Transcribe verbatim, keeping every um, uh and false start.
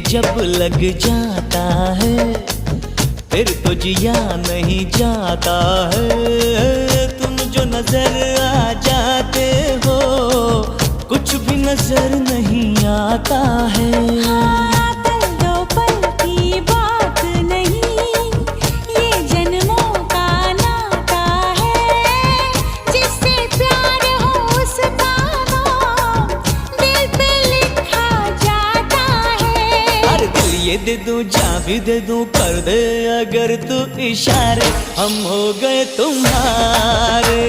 जब लग जाता है, फिर तो जिया नहीं जाता है। तुम जो नजर आ जाते हो, कुछ भी नजर नहीं आता है। हाँ, पल दो पल की बात नहीं, ये जन्मों का नाता है। जिससे प्यार हो उसका नाम दिल पे लिखा जाता है। अरे दिल ये दे दूं, जान भी दे दूं, कर दे अगर तू इशारे, हम हो गए तुम्हारे।